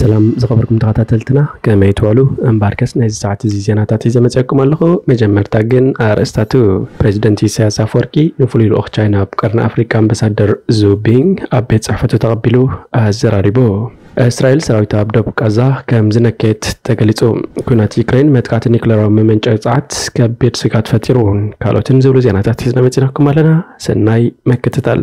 ሰላም ዝኸበርኩም ተኸታተልትና፣ ከመይ ትውዕሉ? እምበኣርከስ ናይዚ ሰዓት እዚ ዜናታት ሒዘ መጺኣኩም ኣለኹ። መጀመርታ ግን ኣርእስታቱ። ፕሬዚደንት ኢሳያስ ኣፈወርቂ ንፍሉይ ልኡኽ ቻይና ኣብ ቀርኒ ኣፍሪቃ ኣምባሳደር ዙ ቢንግ ኣብ ቤት ጽሕፈቱ ተቐቢሉ ኣዘራሪቡ። እስራኤል ሰራዊታ ኣብ ደቡብ ቃዛ ከም ዝነከየት ተገሊጹ። ኲናት ዩክሬን መጥቃዕቲ ኒክለራዊ መመንጨዊ ጸዓት ከቢድ ስግኣት ፈጢሩ። ካልኦትን ዝብሉ ዜናታት ሒዝና መጺናኩም ኣለና። ሰናይ ምክትታል።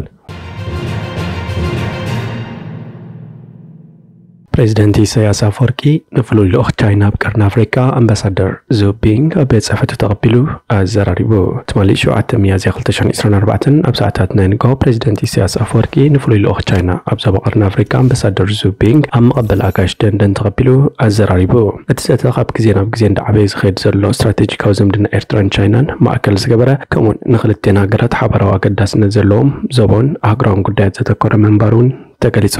ፕሬዚደንት ኢሳያስ ኣፈወርቂ ንፍሉይ ልኡኽ ቻይና ኣብ ቀርኒ ኣፍሪቃ ኣምባሳደር ዙ ቢንግ ኣብ ቤት ጽሕፈቱ ተቐቢሉ ኣዘራሪቡ። ትማሊ ሸውዓተ ሚያዝያ ክልተ ሽሕን ዕስራን ኣርባዕተን ኣብ ሰዓታት ናይ ንግሆ ፕሬዚደንት ኢሳያስ ኣፈወርቂ ንፍሉይ ልኡኽ ቻይና ኣብ ዞባ ቀርኒ ኣፍሪቃ ኣምባሳደር ዙ ቢንግ ኣብ መቐበል ኣጋይሽ ደንደን ተቐቢሉ ኣዘራሪቡ። እቲ ዘተ ካብ ግዜ ናብ ግዜ እንዳዓበየ ዝኸይድ ዘሎ ስትራቴጂካዊ ዝምድና ኤርትራን ቻይናን ማእከል ዝገበረ፣ ከምኡውን ንክልቴን ሃገራት ሓበራዊ ኣገዳስነት ዘለዎም ዞባውን ኣህጉራውን ጉዳያት ዘተኮረ ምንባሩ እውን ተገሊጹ።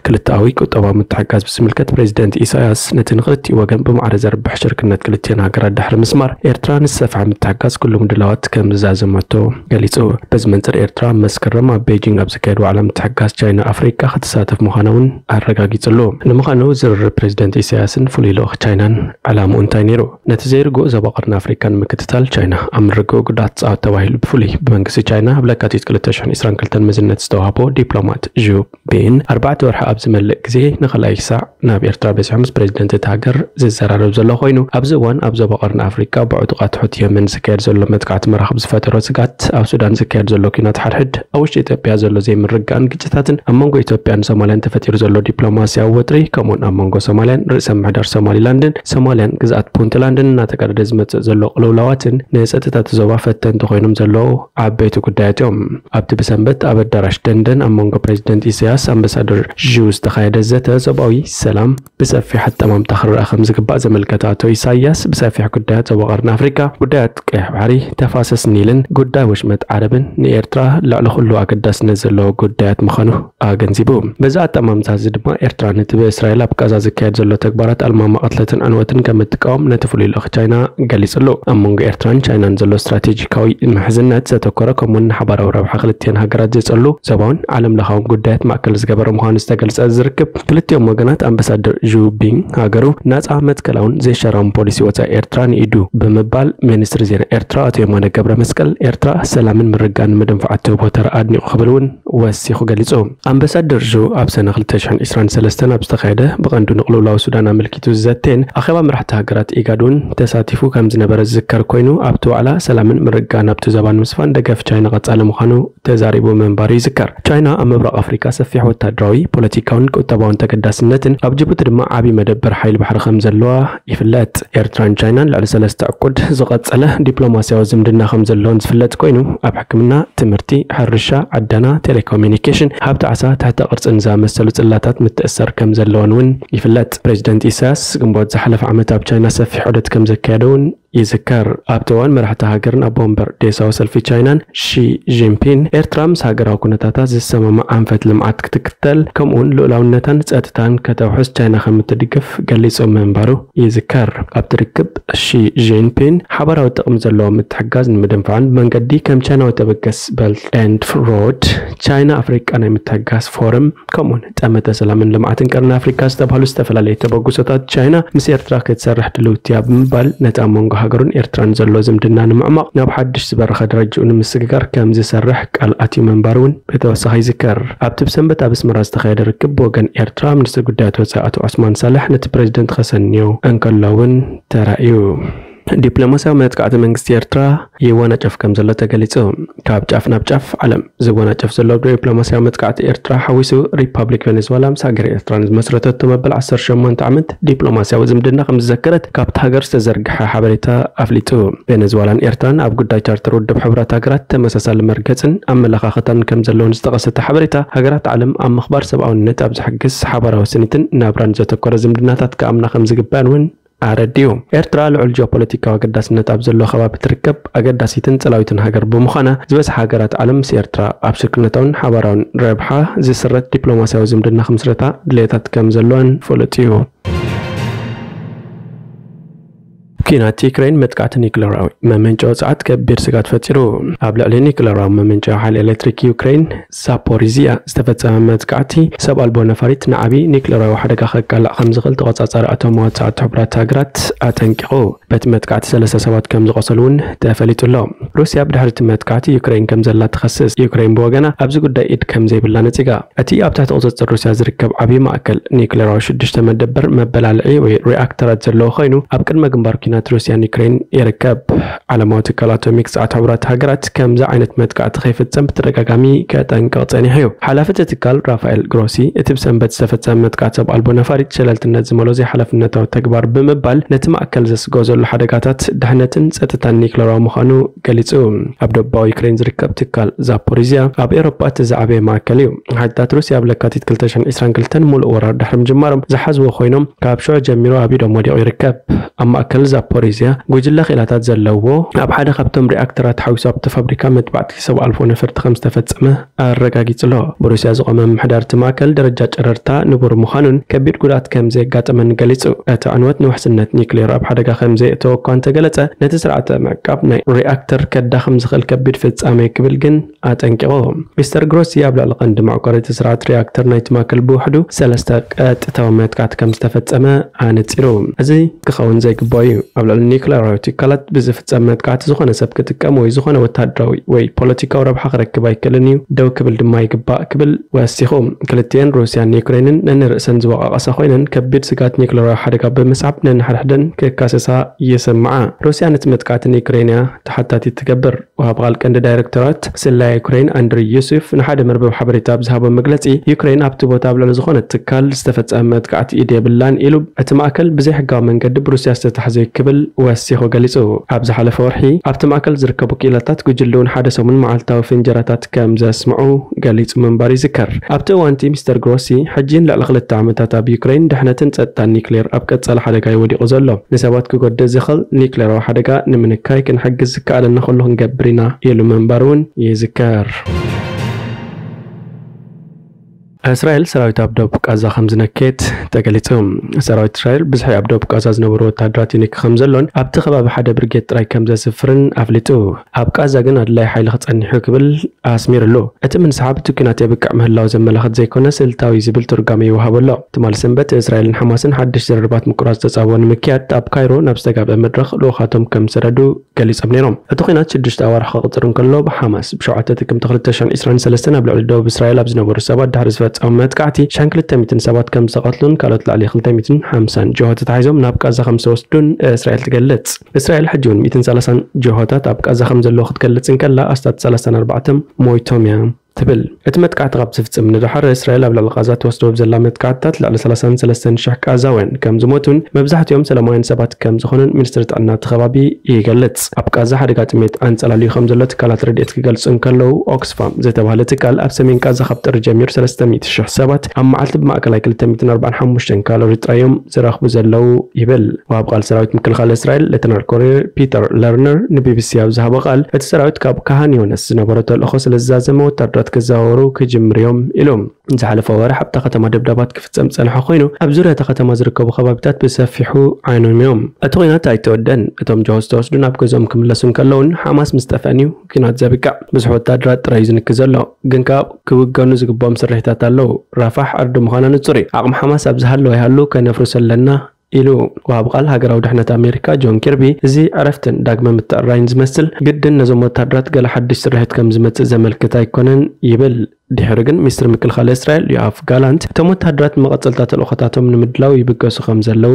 ክልተኣዊ ቁጠባዊ ምትሕግጋዝ ብዝምልከት ፕሬዚደንት ኢሳያስ ነቲ ንክልቲኡ ወገን ብማዕረ ዘርብሕ ሽርክነት ክልቲኤን ሃገራት ድሕሪ ምስማር፣ ኤርትራ ንዝሰፍሐ ምትሕግጋዝ ኩሉ ምድላዋት ከም ዝዛዘመቶ ገሊጹ። በዚ መንጽር ኤርትራ ኣብ መስከረም ኣብ ቤጂንግ ኣብ ዝካየድ ዋዕላ ምትሕግጋዝ ቻይና ኣፍሪቃ ክትሳተፍ ምዃና እውን ኣረጋጊጹ ኣሎ። ንምዃኑ ዝርርብ ፕሬዚደንት ኢሳያስን ፍሉይ ልኡኽ ቻይናን ዕላምኡ እንታይ ነይሩ? ነቲ ዘይርጉእ ዞባ ቀርኒ ኣፍሪቃ ንምክትታል ቻይና ኣብ ምርግኡ ግዳ ትጻወት ተባሂሉ ብፍሉይ ብመንግስቲ ቻይና ኣብ ለካቲት ክልተ ሽሕን ዕስራን ክልተን መዝነት ዝተዋህቦ ዲፕሎማት ዡ ቢን ኣርባዕተ ወርሒ ኣብ ዝመልእ ግዜ ንኻልኣይ ሳዕ ናብ ኤርትራ በጺሑ ምስ ፕሬዚደንት እታ ሃገር ዝዘራረብ ዘሎ ኮይኑ፣ ኣብዚ እዋን ኣብ ዞባ ቀርኒ ኣፍሪቃ ብዕጡቓት ሑቲ የመን ዝካየድ ዘሎ መጥቃዕቲ መራኽብ ዝፈጠሮ ስግኣት፣ ኣብ ሱዳን ዝካየድ ዘሎ ኲናት ሓድሕድ፣ ኣብ ውሽጢ ኢትዮጵያ ዘሎ ዘይምርግጋእን ግጭታትን፣ ኣብ መንጎ ኢትዮጵያን ሶማልያን ተፈጢሩ ዘሎ ዲፕሎማስያዊ ወጥሪ፣ ከምኡውን ኣብ መንጎ ሶማልያን ርእሰ ምምሕዳር ሶማሊላንድን ሶማልያን ግዝኣት ፑንትላንድን እናተጋደደ ዝመጽእ ዘሎ ቅልውላዋትን ንጸጥታ እቲ ዞባ ፈተንቲ ኮይኖም ዘለዉ ዓበይቲ ጉዳያት እዮም። ኣብቲ ብሰንበት ኣብ ኣዳራሽ ደንደን ኣብ መንጎ ፕሬዚደንት ኢሳያስ ኣምባሳደር ዥ ዝተኻየደ ዘተ ዞባዊ ሰላም ብሰፊሕ ኣጠማምታ ክረኣ ከም ዝግባእ ዘመልከተ ኣቶ ኢሳያስ፣ ብሰፊሕ ጉዳያት ዞባ ቀርኒ ኣፍሪካ፣ ጉዳያት ቀይሕ ባሕሪ፣ ተፋሰስ ኒልን ጉዳይ ወሽመጥ ዓረብን ንኤርትራ ልዕሊ ኩሉ ኣገዳስነት ዘለዎ ጉዳያት ምዃኑ ኣገንዚቡ። በዚ ኣጠማምታ እዚ ድማ ኤርትራ ነቲ ብእስራኤል ኣብ ጋዛ ዝካየድ ዘሎ ተግባራት ኣልማማ ቅትለትን ዕንወትን ከም እትቃወም ነቲ ፍሉይ ልኡኽ ቻይና ገሊጹ ኣሎ። ኣብ መንጎ ኤርትራን ቻይናን ዘሎ ስትራቴጂካዊ ምሕዝነት ዘተኮረ፣ ከምኡውን ንሓባራዊ ረብሓ ክልቲኤን ሃገራት ዘጸሉ ዞባውን ዓለም ለኻውን ጉዳያት ማእከል ዝገበረ ምዃኑ ዝተገልጸ ዝርክብ፣ ክልቲኦም ወገናት ኣምባሳደር ዡ ቢንግ ሃገሩ ናጻ መትከላውን ዘይሻራውን ፖሊሲ ወጻኢ ኤርትራ ንኢዱ ብምባል፣ ሚኒስትሪ ዜና ኤርትራ ኣቶ የማነ ገብረ መስቀል ኤርትራ ሰላምን ምርግጋእን ንምድንፋዕ እትህቦ ተራ ኣድኒቑ ክብል እውን ወሲኹ ገሊጹ። ኣምባሳደር ዡ ኣብ ሰነ ክልተ ሽሕን ዕስራን ሰለስተን ኣብ ዝተኻየደ ብቐንዱ ንቅልውላው ሱዳን ኣመልኪቱ ዝዘተየን ኣኼባ መራሕቲ ሃገራት ኢጋድ እውን ተሳቲፉ ከም ዝነበረ ዝዝከር ኮይኑ፣ ኣብቲ ዋዕላ ሰላምን ምርግጋእን ኣብቲ ዞባ ንምስፋን ደገፍ ቻይና ቀጻሊ ምዃኑ ተዛሪቡ ምንባሩ ይዝከር። ቻይና ኣብ ምብራቕ ኣፍሪካ ሰፊሕ ወታደራዊ፣ ፖለቲካውን ቁጠባውን ተገዳስነትን ኣብ ጅቡቲ ድማ ዓቢ መደበር ሓይሊ ባሕሪ ከም ዘለዋ ይፍለጥ። ኤርትራን ቻይናን ልዕሊ ሰለስተ ዕቁድ ዝቐጸለ ዲፕሎማስያዊ ዝምድና ከም ዘለዎን ዝፍለጥ ኮይኑ፣ ኣብ ሕክምና፣ ትምህርቲ፣ ሕርሻ፣ ዕደና፣ ቴሌኮሙኒኬሽን፣ ሃብቲ ዓሳ፣ ትሕተ ቅርጽን ዝኣመሰሉ ጽላታት ምትእስሳር ከም ዘለወን እውን ይፍለጥ። ፕሬዚደንት ኢሳያስ ግንቦት ዝሓለፈ ዓመት ኣብ ቻይና ሰፊሕ ዑደት ከም ዘካየደ እውን ይዝከር። ኣብቲ እዋን መራሕቲ ሃገርን ኣቦ ወንበር ዴሳዊ ሰልፊ ቻይናን ሺ ጂንፒን፣ ኤርትራ ምስ ሃገራዊ ኩነታታት ዝሰማማዕ ኣንፈት ልምዓት ክትክተል፣ ከምኡውን ልኡላውነታን ጸጥታን ከተውሕስ ቻይና ከም እትድግፍ ገሊጹ ምንባሩ ይዝከር። ኣብቲ ርክብ ሺ ጂንፒን ሓባራዊ ጥቕሚ ዘለዎ ምትሕግጋዝ ንምድንፋዕን ብመንገዲ ከም ቻይናዊ ተበገስ በልት ኤንድ ሮድ፣ ቻይና ኣፍሪቃ ናይ ምትሕግጋዝ ፎረም፣ ከምኡውን ጠመተ ሰላምን ልምዓትን ቀርኒ ኣፍሪካ ዝተባህሉ ዝተፈላለዩ ተበግሶታት ቻይና ምስ ኤርትራ ክትሰርሕ ድልውቲ እያ ብምባል፣ ነቲ ኣብ መንጎ ሃገሩን ኤርትራን ዘሎ ዝምድና ንምዕማቕ ናብ ሓድሽ ዝበረኸ ደረጃኡ ንምስግጋር ከም ዝሰርሕ ቃል ኣትዩ ምንባሩ እውን ብተወሳኺ ይዝከር። ኣብቲ ብሰንበት ኣብ ኣስመራ ዝተኻየደ ርክብ ብወገን ኤርትራ ሚኒስትር ጉዳያት ወጻኢ ኣቶ ዑስማን ሳልሕ ነቲ ፕሬዚደንት ከሰንዮ እንከሎ እውን ተራእዩ። ዲፕሎማስያዊ መጥቃዕቲ መንግስቲ ኤርትራ ይወናጨፍ ከም ዘሎ ተገሊጹ። ካብ ጫፍ ናብ ጫፍ ዓለም ዝወናጨፍ ዘሎ ዲፕሎማስያዊ መጥቃዕቲ ኤርትራ ሓዊሱ፣ ሪፓብሊክ ቬኔዙዋላ ምስ ሃገር ኤርትራ ንዝመስረተቶ መበል ዓሰርተ ሸሞንተ ዓመት ዲፕሎማስያዊ ዝምድና ከም ዝዘከረት ካብቲ ሃገር ዝተዘርግሐ ሓበሬታ ኣፍሊጡ። ቬኔዙዋላን ኤርትራን ኣብ ጉዳይ ቻርተር ውድብ ሕቡራት ሃገራት ተመሳሳሊ መርገጽን ኣመለኻኽታን ከም ዘለወን ዝጠቐሰ እቲ ሓበሬታ፣ ሃገራት ዓለም ኣብ ምኽባር ሰብኣውነት ኣብ ዝሕግዝ ሓባራዊ ስኒትን ናብራን ዘተኮረ ዝምድናታት ክኣምና ከም ዝግባእን እውን ኣረዲኡ። ኤርትራ ልዑል ጂኦፖለቲካዊ ኣገዳስነት ኣብ ዘለዎ ከባቢ ትርከብ ኣገዳሲትን ጸላዊትን ሃገር ብምዃና፣ ዝበዝሓ ሃገራት ዓለም ምስ ኤርትራ ኣብ ሽርክነታውን ሓባራውን ረብሓ ዝስረት ዲፕሎማስያዊ ዝምድና ክምስረታ ድሌታት ከም ዘለወን ፍሉጥ እዩ። ኲናት ዩክሬን መጥቃዕቲ ኒክለራዊ መመንጨዊ ጸዓት ከቢድ ስጋት ፈጢሩ። ኣብ ልዕሊ ኒክለራዊ መመንጨዊ ሓይሊ ኤሌክትሪክ ዩክሬን ዛፖሪዚያ ዝተፈጸመ መጥቃዕቲ ሰብ ኣልቦ ነፋሪት ንዓቢ ኒክለራዊ ሓደጋ ከቃልዕ ከም ዝኽእል ተቖጻጻሪ ኣቶማዊ ጸዓት ሕቡራት ሃገራት ኣጠንቂቑ። በቲ መጥቃዕቲ ሰለስተ ሰባት ከም ዝቖሰሉ እውን ተፈሊጡ ኣሎ። ሩስያ ብድሕሪ እቲ መጥቃዕቲ ዩክሬን ከም ዘላ ትኸስስ። ዩክሬን ብወገና ኣብዚ ጉዳይ ኢድ ከም ዘይብላ ነጺጋ። እቲ ኣብ ትሕቲ ቁጽጽር ሩስያ ዝርከብ ዓቢ ማእከል ኒክሌራዊ ሽዱሽተ መደበር መበላልዒ ወይ ሪኣክተራት ዘለዎ ኮይኑ፣ ኣብ ቅድመ ግንባር ኲናት ሩስያን ዩክሬን ይርከብ። ዓለማዊ ትካል ኣቶሚክ ጸዓት ሕቡራት ሃገራት ከምዚ ዓይነት መጥቃዕቲ ከይፍጸም ብተደጋጋሚ ከጠንቅቕ ጸኒሑ እዩ። ሓላፊ እቲ ትካል ራፋኤል ግሮሲ፣ እቲ ብሰንበት ዝተፈጸመ መጥቃዕቲ ሰብ ኣልቦ ነፋሪት ሸለልትነት ዝመልኦ ዘይሓላፍነታዊ ተግባር ብምባል ነቲ ማእከል ዘስግኦ ዘሎ ሓደጋታት ድሕነትን ጸጥታን ኒክሌራዊ ምዃኑ ገሊጹ። ኣብ ደቡባዊ ዩክሬን ዝርከብ ትካል ዛፖሪዝያ ኣብ ኤውሮጳ እቲ ዝዓበየ ማእከል እዩ። ሓይልታት ሩስያ ኣብ ለካቲት ክልተ ሽሕን ዕስራን ክልተን ምሉእ ወራር ድሕሪ ምጅማሮም ዝሓዝዎ ኮይኖም፣ ካብ ሽዑ ጀሚሩ ኣብ ኢዶም ወዲቑ ይርከብ። ኣብ ማእከል ዛፖሪዝያ ጉጅለ ክኢላታት ዘለዎ ኣብ ሓደ ካብቶም ሪኣክተራት ሓዊሱ ኣብቲ ፋብሪካ መጥባዕቲ ሰብ ኣልቦ ነፈርቲ ከም ዝተፈጸመ ኣረጋጊጹ ኣሎ። ብሩስያ ዝቖመ ምምሕዳር እቲ ማእከል ደረጃ ጨረርታ ንቡር ምዃኑን ከቢድ ጉድኣት ከም ዘየጋጠመን ገሊጹ። እቲ ዕንወት ንውሕስነት ኒክሌር ኣብ ሓደጋ ከም ዘየእተወ እኳ እንተገለጸ፣ ነቲ ስርዓተ ምዕቃብ ናይ ሪኣክተር ከዳኽም ዝኽእል ከቢድ ፍጻመ ክብል ግን ኣጠንቂቑ። ሚስተር ግሮሲ ኣብ ልዕሊ ቀንዲ መዕቆሪ እቲ ስርዓት ሪኣክተር ናይቲ ማእከል ብውሕዱ ሰለስተ ቀጥታዊ መጥቃዕቲ ከም ዝተፈጸመ ኣነጺሩ። እዚ ክኸውን ዘይግባኦ እዩ። ኣብ ልዕሊ ኒክሌራዊ ትካላት ብዝፍጸም መጥቃዕቲ ዝኾነ ሰብ ክጥቀም ወይ ዝኾነ ወተሃደራዊ ወይ ፖለቲካዊ ረብሓ ክረክብ ኣይክእልን እዩ፣ ደው ክብል ድማ ይግባእ ክብል ወሲኹ። ክልቲኤን ሩስያን ዩክሬንን ነንርእሰን ዝወቃቀሳ ኮይነን ከቢድ ስጋት ኒክሌራዊ ሓደጋ ብምስዓብ ነንሓድሕደን ክካሰሳ ይስምዓ። ሩስያ ነቲ መጥቃዕቲ ንዩክሬን እያ ተሓታቲት ትገብር። ወሃብ ቃል ቀንዲ ዳይሬክቶራት ስለያ ዩክሬን ኣንድሪ ዩሱፍ ንሓደ መርበብ ሓበሬታ ኣብ ዝሃቦ መግለጺ፣ ዩክሬን ኣብቲ ቦታ ኣብ ልዕሊ ዝኾነ ትካል ዝተፈጸመ መጥቃዕቲ ኢድ የብላን ኢሉ። እቲ ማእከል ብዘይሕጋዊ መንገዲ ብሩስያ ዝተታሕዘ እዩ ክብል ወሲኹ ገሊጹ። ኣብ ዝሓለፈ ወርሒ ኣብቲ ማእከል ዝርከቡ ክኢላታት ጉጅለ እውን ሓደ ሰሙን መዓልታዊ ፍንጀራታት ከም ዘስምዑ ገሊጹ ምንባሩ ይዝከር። ኣብቲ እዋንቲ ሚስተር ግሮሲ፣ ሕጂ ንልዕሊ ክልተ ዓመታት ኣብ ዩክሬን ድሕነትን ጸጥታን ኒክሌር ኣብ ቀጻሊ ሓደጋ እዩ ወዲቑ ዘሎ። ንሰባት ክጎድእ ዝኽእል ኒክሌራዊ ሓደጋ ንምንካይ ክንሕግዝ ዝከኣለና ኩሉ ክንገብር ኢና ኢሉ ምንባሩ እውን ይዝከር። እስራኤል ሰራዊት ኣብ ደቡብ ቃዛ ከም ዝነከየት ተገሊጹ። ሰራዊት እስራኤል ብዝሒ ኣብ ደቡብ ቃዛ ዝነበሩ ወተሃደራት ይንኪ ከም ዘሎን ኣብቲ ከባቢ ሓደ ብርጌድ ጥራይ ከም ዘስፍርን ኣፍሊጡ። ኣብ ቃዛ ግን ኣድላይ ሓይሊ ክጸኒሑ ክብል ኣስሚርሉ። እቲ ምንስሓብ እቲ ኲናት የብቅዕ ምህላው ዘመላኽት ዘይኮነ ስልታዊ ዝብል ትርጓሜ ይወሃቦ ኣሎ። ትማሊ ሰንበት እስራኤልን ሓማስን ሓድሽ ዝርርባት ምቁራጽ ተጻብኦ ንምክያድ ኣብ ካይሮ ናብ ዝተጋብአ መድረኽ ልኡኻቶም ከም ዝሰደዱ ገሊጾም ነይሮም። እቲ ኲናት ሽዱሽተ ኣዋርሕ ክቕጽር እንከሎ፣ ብሓማስ ብሸውዓተ ጥቅምቲ ክልተ ሽሕን ዕስራን ሰለስተን ኣብ ልዕሊ ደቡብ እስራኤል ኣብ ዝነበሩ ሰባት ድሕሪ ዝፈጸሞ መጥቃዕቲ ሽሕን ክልተ ሚእትን ሰባት ከም ዝተቐትሉን ካልኦት ልዕሊ ክልተ ሚእትን ሓምሳን ጅሆ ተታሒዞም ናብ ቃዛ ከም ዝተወስዱን እስራኤል ትገልጽ። እስራኤል ሕጂ እውን ሚእትን ሰላሳን ጅሆታት ኣብ ቃዛ ከም ዘለዉ ክትገልጽ እንከላ፣ ኣስታት ሰላሳን ኣርባዕተን ሞይቶም እያ ትብል። እቲ መጥቃዕቲ ካብ ዝፍጽም ንድሓር፣ እስራኤል ኣብ ልዕሊ ቃዛ ትወስዶ ብዘላ መጥቃዕትታት ልዕሊ ሰላሳን ሰለስተን ሽሕ ቃዛውያን ከም ዝሞቱን መብዛሕትኦም ሰላማውያን ሰባት ከም ዝኾኑን ሚኒስትሪ ጥዕና እቲ ከባቢ ይገልጽ። ኣብ ቃዛ ሓደጋ ጥሜት ኣንጸላልዩ ከም ዘሎ ትካላት ረድኤት ክገልጹ እንከለዉ፣ ኦክስፋም ዝተባህለ ትካል ኣብ ሰሜን ቃዛ ካብ ጥሪ ጀሚሩ ሰለስተ ሚእቲ ሽሕ ሰባት ኣብ መዓልቲ ብማእከላይ ክልተ ሚእትን ኣርባዓን ሓሙሽተን ካሎሪ ጥራይ እዮም ዝረኽቡ ዘለዉ ይብል። ወሃብ ቃል ሰራዊት ምክልኻል እስራኤል ሌተናል ኮሎኔል ፒተር ለርነር ንቢቢሲ ኣብ ዝሃቦ ቃል፣ እቲ ሰራዊት ካብ ካሃን ዮነስ ዝነበሮ ተልእኾ ስለ ዝዛዘመ ወታደራት ክዘዋወሩ ክጅምሩ እዮም ኢሉ። ዝሓለፈ ወርሒ ኣብታ ከተማ ደብዳባት ክፍጸም ዝጸንሐ ኮይኑ፣ ኣብ ዙርያ እታ ከተማ ዝርከቡ ከባቢታት ብሰፊሑ ዓይኖም እዮም። እቲ ኲናት ኣይተወደን። እቶም ጅሆ ዝተወስዱ ናብ ገዝኦም ክምለሱ እንከለውን ሓማስ ምስ ጠፍአን እዩ ኲናት ዘብቅዕ። ብዙሕ ወታደራት ጥራይ እዩ ዝንኪ ዘሎ፣ ግን ከኣ ክውገኑ ዝግብኦም ስርሒታት ኣለዉ። ራፋሕ ዕርዲ ምዃና ንጹር እዩ። ዓቕሚ ሓማስ ኣብ ዝሃለወ ይሃሉ ከነፍርሶ ኣለና ኢሉ። ወሃብ ቃል ሃገራዊ ድሕነት ኣሜሪካ ጆን ኪርቢ፣ እዚ ዕረፍትን ዳግመ ምትዕርራይን ዝመስል ግድን ነዞም ወታደራት ገለ ሓድሽ ስርሒት ከም ዝመጽእ ዘመልክት ኣይኮነን ይብል። ድሕሪ ግን ሚኒስትሪ ምክልኻል እስራኤል ዮኣፍ ጋላንት፣ እቶም ወታደራት ንመቐጸልታ ተልእኾታቶም ንምድላው ይብገሱ ከም ዘለዉ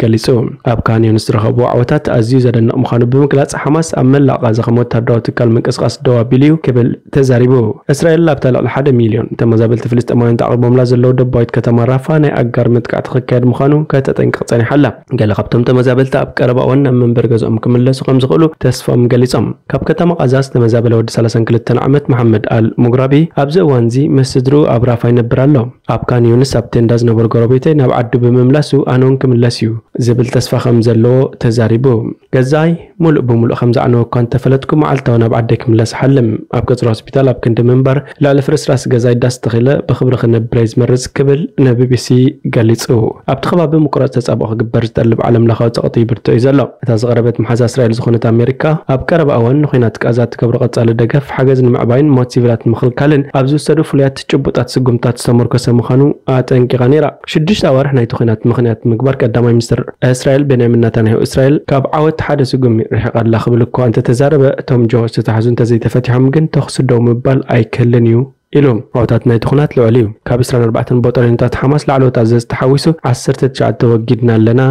ገሊጹ። ኣብ ካን ዮንስ ዝረኸብዎ ዓወታት ኣዝዩ ዘደንቕ ምዃኑ ብምግላጽ፣ ሓማስ ኣብ መላእ ቃዛ ከም ወታደራዊ ትካል ምንቅስቓስ ደው ኣቢሉ እዩ ክብል ተዛሪቡ። እስራኤል ኣብታ ልዕሊ ሓደ ሚልዮን ተመዛበልቲ ፍልስጤማውያን ተዓቒቦምላ ዘለዉ ደቡባዊት ከተማ ራፋ ናይ ኣጋር መጥቃዕቲ ክካየድ ምዃኑ ከተጠንቅቕ ጸኒሓ ኣላ። ገለ ካብቶም ተመዛበልቲ ኣብ ቀረባ እዋን ናብ መንበሪ ገዝኦም ክምለሱ ከም ዝኽእሉ ተስፋኦም ገሊጾም። ካብ ከተማ ቃዛ ዝተመዛበለ ወዲ ሰላሳን ክልተን ዓመት መሓመድ ኣል ሙግራቢ ኣብዚ እዋን ፋንዚ ምስ ስድርኡ ኣብ ራፋ ይነብር ኣሎ። ኣብ ካን ዩንስ ኣብ ቴንዳ ዝነበሩ ጎረቤተይ ናብ ዓዱ ብምምላሱ ኣነ እውን ክምለስ እዩ ዝብል ተስፋ ከም ዘለዎ ተዛሪቡ። ገዛይ ሙሉእ ብምሉእ ከም ዝዓነወ እኳ እንተፈለጥኩ፣ መዓልታዊ ናብ ዓደይ ክምለስ እሓልም። ኣብ ቀጽሪ ሆስፒታል ኣብ ክንዲ ምንባር፣ ልዕሊ ፍርስራስ ገዛይ ዳስ ተኺለ ብኽብሪ ክነብር እየ ዝመርጽ ክብል ንቢቢሲ ገሊጹ። ኣብቲ ከባቢ ምቁራጽ ተጻብኦ ክግበር ዝጠልብ ዓለምለኻዊ ጸቕጢ ይብርትዕ እዩ ዘሎ። እታ ዝቐረበት መሓዛ እስራኤል ዝኾነት ኣሜሪካ፣ ኣብ ቀረባ እዋን ንኹናት ቃዛ እትገብሮ ቀጻሊ ደገፍ፣ ሓገዝ ንምዕባይን ሞት ሲቪላት ንምኽልካልን ኣብ ዝውሰዱ ፍሉያት ጭቡጣት ስጉምታት ዝተመርኮሰ ምዃኑ ኣጠንቂቓ ነይራ። ሽዱሽተ ኣዋርሕ ናይቲ ኹናት ምኽንያት ምግባር ቀዳማይ ሚኒስትር እስራኤል ቤንያሚን ናታንያሁ፣ እስራኤል ካብ ዓወት ሓደ ስጉሚ ርሒቓ ኣላ ክብል እኳ እንተተዛረበ፣ እቶም ጀሆ ዝተታሕዙ እንተዘይተፈቲሖም ግን ተኹሲ ደው ምባል ኣይክህልን እዩ ኢሉ። ዓወታት ናይቲ ኹናት ልዑል እዩ። ካብ ዕስራን ኣርባዕተን ባጦሎኛታት ሓማስ ላዕለዎት ኣዘዝቲ ሓዊሱ ዓሰርተ ትሽዓተ ወጊድና ኣለና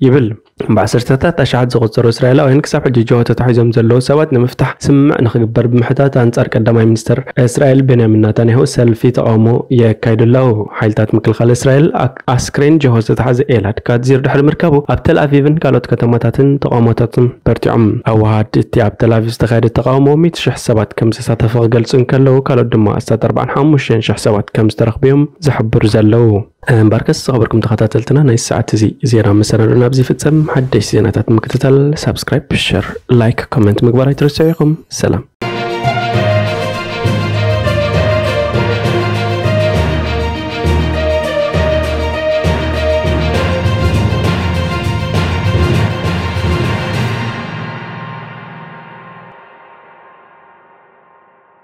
ይብል። ብዓሰርተታት ኣሽሓት ዝቑጸሩ እስራኤላውያን ክሳብ ሕጂ ጀሆ ተታሒዞም ዘለዉ ሰባት ንምፍታሕ ስምምዕ ንኽግበር ብምሕታት ኣንጻር ቀዳማይ ሚኒስትር እስራኤል ቤንያሚን ናታንያሁ ሰልፊ ተቓውሞ የካይዱ ኣለዉ። ሓይልታት ምክልኻል እስራኤል ኣክ-፣ ኣስክሬን ጀሆ ዝተታሕዘ ኤላድ ካትዚር ድሕሪ ምርካቡ ኣብ ተል ኣቪቭን ካልኦት ከተማታትን ተቓውሞታትን በርቲዖም። ኣዋሃድ እቲ ኣብ ተል ኣቪቭ ዝተኻየደ ተቓውሞ ሚእቲ ሽሕ ሰባት ከም ዝተሳተፈ ክገልጹ እንከለዉ፣ ካልኦት ድማ ኣስታት ኣርባዓን ሓሙሽተን ሽሕ ሰባት ከም ዝተረኽቡ እዮም ዝሕብሩ ዘለዉ። እምበርከስ ዝኸበርኩም ተኸታተልትና፣ ናይ ሰዓት እዚ ዜና መሰናዶ ናብዚ ይፍጸም። ሓደሽቲ ዜናታት ንምክትታል ሳብስክራይብ፣ ሸር፣ ላይክ፣ ኮመንት ምግባር ኣይትረስዑ ኢኹም። ሰላም።